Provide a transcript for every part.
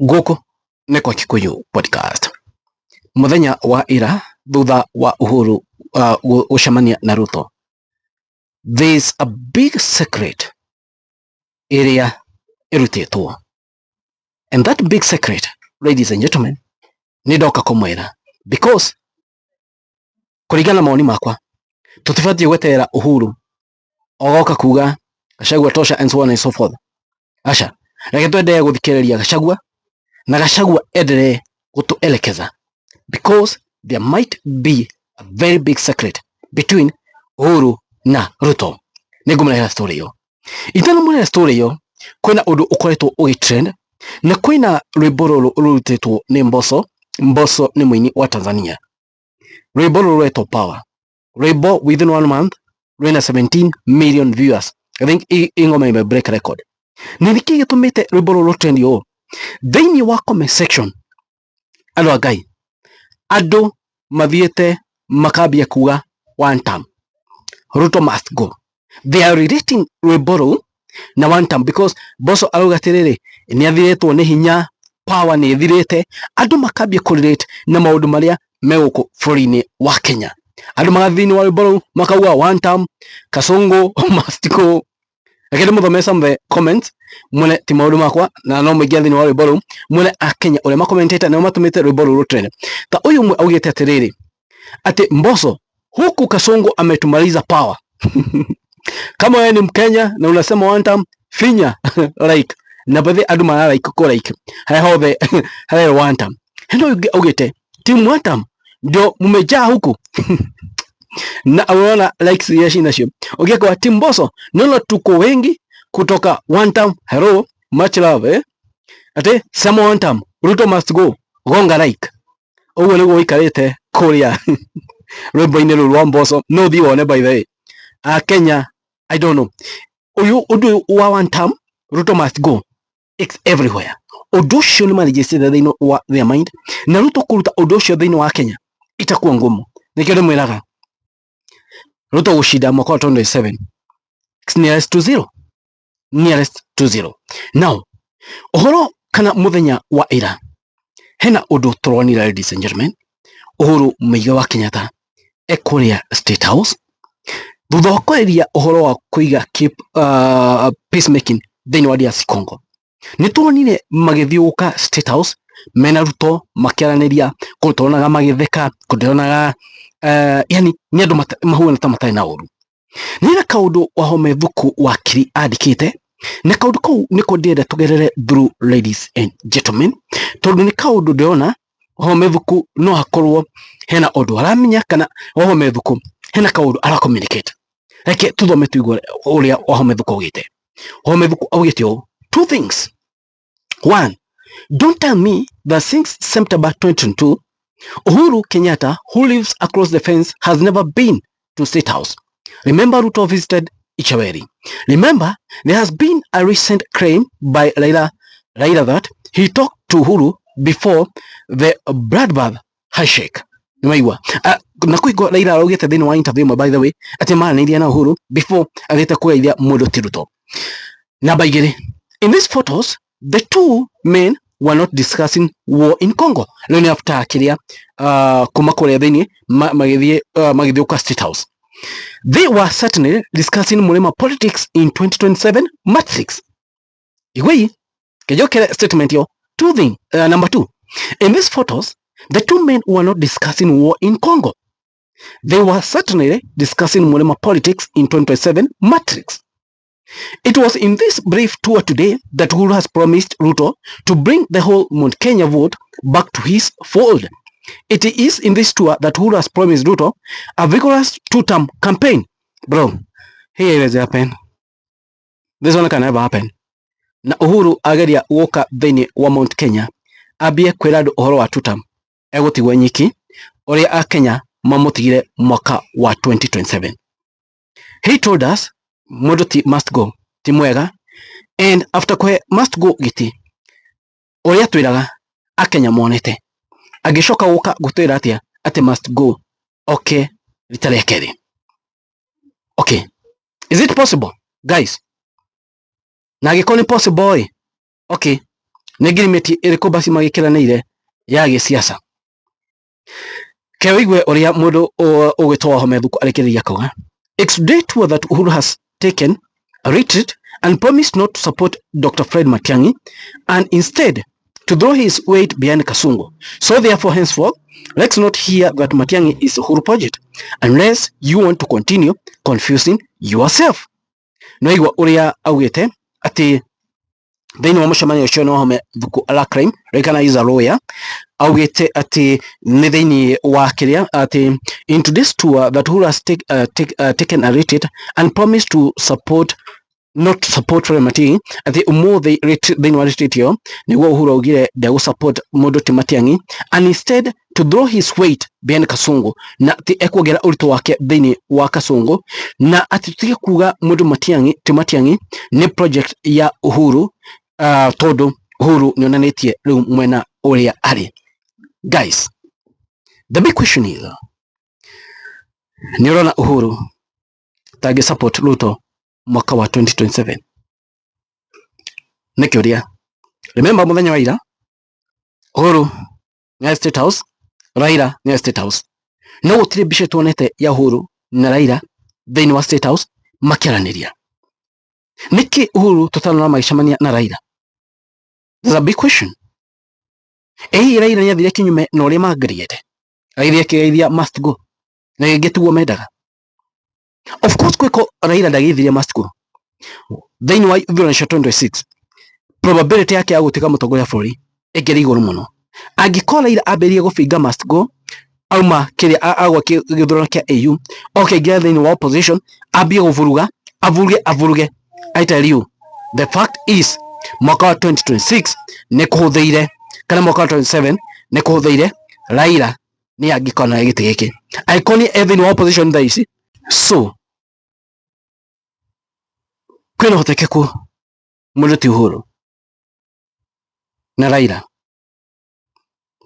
Gũkũ nĩ kwa Kikuyu Podcast. Mũthenya wa ira thutha wa Uhuru gũcemania na Ruto, there's a big secret ĩrĩa ĩrutĩtwo, and that big secret, ladies and gentlemen, nĩ ndoka kũmwĩra because kũringana na mawoni makwa tũtibatiĩ gweterera Uhuru ogoka kuga Gachagua tosha and so on and so forth. Aca, reke twendelee gũthikĩrĩria Gachagua na Gachagua endelee gũtũelekeza because there might be a very big secret between Uhuru na Ruto. Nĩngũmũrehera story ĩyo. Itanamũrehera story ĩyo, kwĩna ũndũ ũkoretwo ũgĩtrend na kwĩna rwĩmbo rũrũ rũrutĩtwo nĩ Mbosso. Mbosso nĩ mũini wa Tanzania. Rwĩmbo rũrũ rwetwo Power. Rwĩmbo within one month rwĩna 17 million viewers. I think ĩ ngoma ime break record. Na nĩkĩ gĩtũmĩte rwĩmbo rũrũ trend ũũ? Thĩinĩ wa comment section, andũ a Ngai, andũ mathiĩte makambia kuga one term, Ruto must go. They are relating rwĩmbo rũu na one term because Mbosso arauga atĩrĩrĩ, nĩ athirĩtwo nĩ hinya, power nĩ ĩthirĩte. Andũ makambia kũrelate na maũndũ marĩa me gũkũ bũrũri-inĩ wa Kenya. Andũ magathiĩ thĩinĩ wa rwĩmbo rũu makauga one term, Kasongo must go. Reke ndĩmũthomere some of the comments mwene ti maũndũ makwa na no mũingĩ thĩinĩ wa rwĩmbo rũu mwene akenya ũrĩa makomentete nĩo matũmĩte rwĩmbo rũrũ trend. Ta ũyũ ũmwe augĩte atĩrĩrĩ, atĩ Mbosso, huku Kasongo ametumaliza power. Kama wewe ni Mkenya na unasema one term, finya like na bathi andũ mara like ko like harĩa hothe harĩa one term. Hena ũyũ ũngĩ augĩte team one term ndio mmejaa huku na unaona likes iria cinacio. Ũngĩkorwo team Mbosso, naona tuko wengi kutoka one term, hello, much love, eh? Ati sema one term, Ruto must go, gonga like. Ũguo nĩguo ũikarĩte kũrĩa rwĩmbo-inĩ rũu rwa Mbosso. No ũthiĩ wone, by the way, a Kenya, I don't know, ũyũ ũndũ ũyũ wa one term, Ruto must go, it's everywhere. Ũndũ ũcio nĩ marejestete thĩinĩ wa their mind, na Ruto kũruta ũndũ ũcio thĩinĩ wa Kenya itakuwa ngumu. Nĩkĩo ndĩmwĩraga Ruto gũcinda mwaka wa 2027, it's nearest to zero, nearest to zero. Now ũhoro kana mũthenya wa ira hena ũndũ tũronire, ladies and gentlemen, Uhuru Muigai wa Kenyatta e kũrĩa State House thutha wa kwarĩria ũhoro wa kũiga keep peacemaking thĩinĩ wa DRC Congo. Nĩ tuonire magĩthiũka State House mena Ruto makĩaranĩria, kũndũ tuonaga magĩtheka, kũndũ tuonaga yani nĩ andũ mahuana ta matarĩ na ũru. Nĩ na kaũndũ Wahome Thuku wakiri andĩkĩte, na kaũndũ kau nĩko ndĩrenda tũgerere through, ladies and gentlemen, tondũ nĩ kaũndũ ndĩrona Wahome Thuku no hakorwo hena ũndũ aramenya kana Wahome Thuku hena kaũndũ ara communicate. Reke tuthome tuigue ũrĩa Wahome Thuku augĩte. Wahome Thuku augĩte ũũ, two things. One, don't tell me that since September 2022, Uhuru Kenyatta, who lives across the fence, has never been to State House. Remember, Ruto visited Ichaweri. Remember, there has been a recent claim by Raila that he talked to Uhuru before the bloodbath handshake. Nĩwaigua? Na kũigua Raila araugĩte thĩinĩ wa interview ĩmwe, by the way, atĩ maranĩirie na Uhuru before athiĩte kũgeithia mũndũ ti Ruto. Namba igĩrĩ, in these photos, the two men were not discussing war in Congo. Rĩu nĩ after kĩrĩa kuma kũrĩa thĩinĩ magĩthiĩ magĩthiũka State House. They were certainly discussing Mlima politics in 2027 matrix. Igwe kejokere statement yo. Two thing, number two. In these photos, the two men were not discussing war in Congo. They were certainly discussing Mlima politics in 2027 matrix. It was in this brief tour today that Uhuru has promised Ruto to bring the whole Mount Kenya vote back to his fold. It is in this tour that Uhuru has promised Ruto a vigorous two-term campaign. Bro, here is happen. This one can never happen. Na Uhuru ageria gũka thĩinĩ wa Mount Kenya ambie kwĩra andũ ũhoro wa two-term, egũtigwo nyiki ũrĩa akenya mamũtigire mwaka wa 2027. He told us mũndũ ti must go ti mwega, and after kũhe must go gĩtĩ ũrĩa twĩraga akenya monete, agĩcoka gũka gũtwĩra atĩa atĩ must go okay rita rĩa kerĩ. Okay, is it possible, guys? Na angĩkorwo nĩ possible ĩ, okay, Nĩ ngirimiti ĩrĩkũ basi magĩkĩranĩire ya gĩsiasa? Ke wĩigue ũrĩa mũndũ ũgwĩtwo Wahome Thuku arĩkĩrĩria akauga, it's today tour that Uhuru has taken a retreat and promised not to support Dr. Fred Matiang'i and instead to throw his weight behind Kasungu. So therefore, henceforth, let's not hear that Matiang'i is Uhuru project unless you want to continue confusing yourself. No igua uria augite ati thiini wa mucemanio ucio ni Wahome Thuku Alacrime ririkana is a lawyer, augite ati ni thiini wa kiria ati into this tour that Uhuru has taken a retreat and promised to support not to support Fred Matiang'i, ati umuthi thiini wa retreat iyo niguo Uhuru augire ndegũ support mundu ti Matiang'i and instead to throw his weight behind Kasungu, na ati ekuongerera ũritũ wake thiini wa Kasungu, na ati tutige kuga mundu Matiang'i ti Matiang'i ni project ya Uhuru, tondu Uhuru nĩonanĩtie rĩu mwena ũrĩa arĩ. Guys, the big question is, nĩ ũrona Uhuru tangĩ support Ruto mwaka wa 2027? Nĩ kĩũria. Remember mũthenya wa ira Uhuru nĩ State House, Raila nĩ State House, no gũtirĩ mbica tuonete ya Uhuru na Raila thĩinĩ wa State House makĩaranĩria. Nĩkĩ Uhuru tũtanona magĩcemania na Raila? That's a big question. Ĩ hihi Raila nĩ athire kinyume na ũrĩa mangiriete? Agĩthiĩ akĩgeithia must go na gĩngĩ tiguo mendaga. Of course kwĩko Raila ndageithirie must go thĩinĩ wa ithurano cia 2026, probability yake ya gũtuĩka mũtongoria wa bũrũri ĩngĩrĩ igũrũ mũno angĩkorwo Raila ambĩrĩrie gũbinga must go auma kĩrĩa agwa gĩthurano kĩa AU, oke aingĩra thĩinĩ wa opposition, ambie gũburuga, avuruge avuruge. I tell you, the fact is mwaka wa 2026 nĩ kũhũthĩire, kana mwaka wa 27 nĩ kũhũthĩire Raila nĩ angĩkona gĩtĩ gĩkĩ angĩkorwo nĩ e thĩinĩ wa opposition thaa ici. So kwĩna ũhotekeku mũndũ ti Uhuru na Raila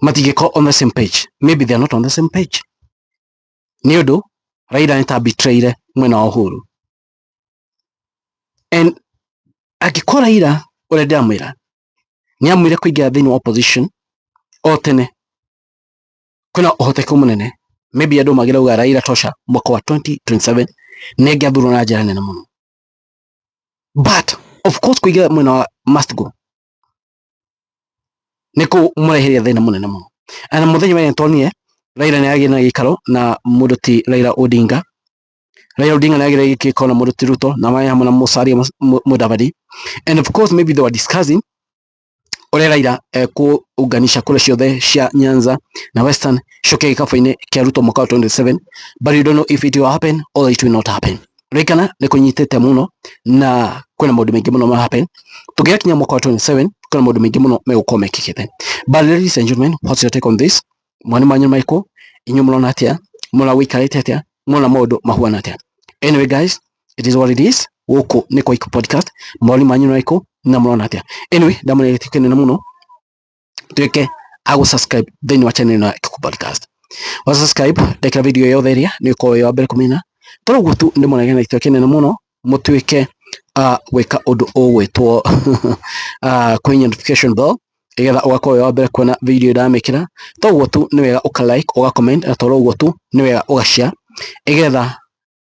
matingĩkorwo on the same page. Maybe they are not on the same page nĩ ũndũ Raila nĩ ta betrayire mwena wa Uhuru, and angĩkorwo Raila ũrĩa ndĩramwĩra nĩ amwĩre kũingĩra thĩinĩ wa opposition o tene, kwĩna ũhotekeku mũnene maybe andũ magĩrauga Raila tosha mwaka wa 2027 nĩ angĩathurwo na njĩra nene mũno. But of course kũingĩra mwena wa must go nĩ kũmũreheria thĩna mũnene mũno. Na mũthenya wa nĩtuonire Raila nĩ agĩire na gĩikaro na mũndũ ti Raila Odinga. Raila Odinga nĩ agĩire gĩikaro na mũndũ ti Ruto na marĩ hamwe na Musalia Mudavadi, and of course maybe they were discussing ũrĩa Raila kuunganisha kura ciothe cia Nyanza na Western coke gĩkabũ-inĩ kĩa Ruto mwaka wa 27, but you don't know if it will happen or it will not happen. Ririkana nĩ kũnyitĩte mũno na kwĩna maũndũ maingĩ mũno ma happen tũngĩgakinya mwaka wa 27, kwĩna maũndũ maingĩ mũno megũkorwo mekĩkĩte. But ladies and gentlemen, what's your take on this? Mawoni manyu marĩkũ? Inyuĩ mũrona atĩa? Mũrona gũikarĩte atĩa? Mũrona maũndũ mahuana atĩa? Anyway guys, it is what it is. Gũkũ nĩ kwa Iko Podcast. Mawoni manyu marĩkũ na mũrona atĩa? Anyway, ndamũrĩa gĩtĩ kĩnene mũno, tuĩke a gũ subscribe thĩinĩ wa channel ĩno ya Iko Podcast. Wa subscribe, ndekĩra video yothe ĩrĩa nĩ ũkorwo wĩ wa mbere kũmenya. Tondũ ũguo tu ndĩmũnengere na gĩtĩo kĩnene mũno, mũtuĩke a gwĩka ũndũ ũgwĩtwo kũhihinya notification bell nĩgetha ũgakorwo wĩ wa mbere kuona video ndamĩkĩra. To ũguo tu, nĩ wega ũka like, ũga comment, na to ũguo tu, nĩ wega ũga share, nĩgetha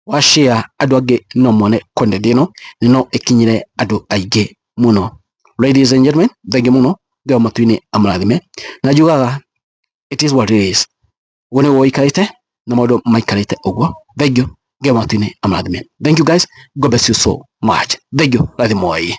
wa share andũ angĩ no mone content ĩno no ĩkinyĩre andũ aingĩ mũno. Ladies and gentlemen, thank you mũno. Ngai wa matu-inĩ amũrathime, na njugaga it is what it is. Ũguo nĩguo gũikarĩte na maũndũ maikarĩte ũguo. Thank you. Ngai wa matu-inĩ amũrathime. Thank you guys. God bless you so much. Thank you. Rathimwoi.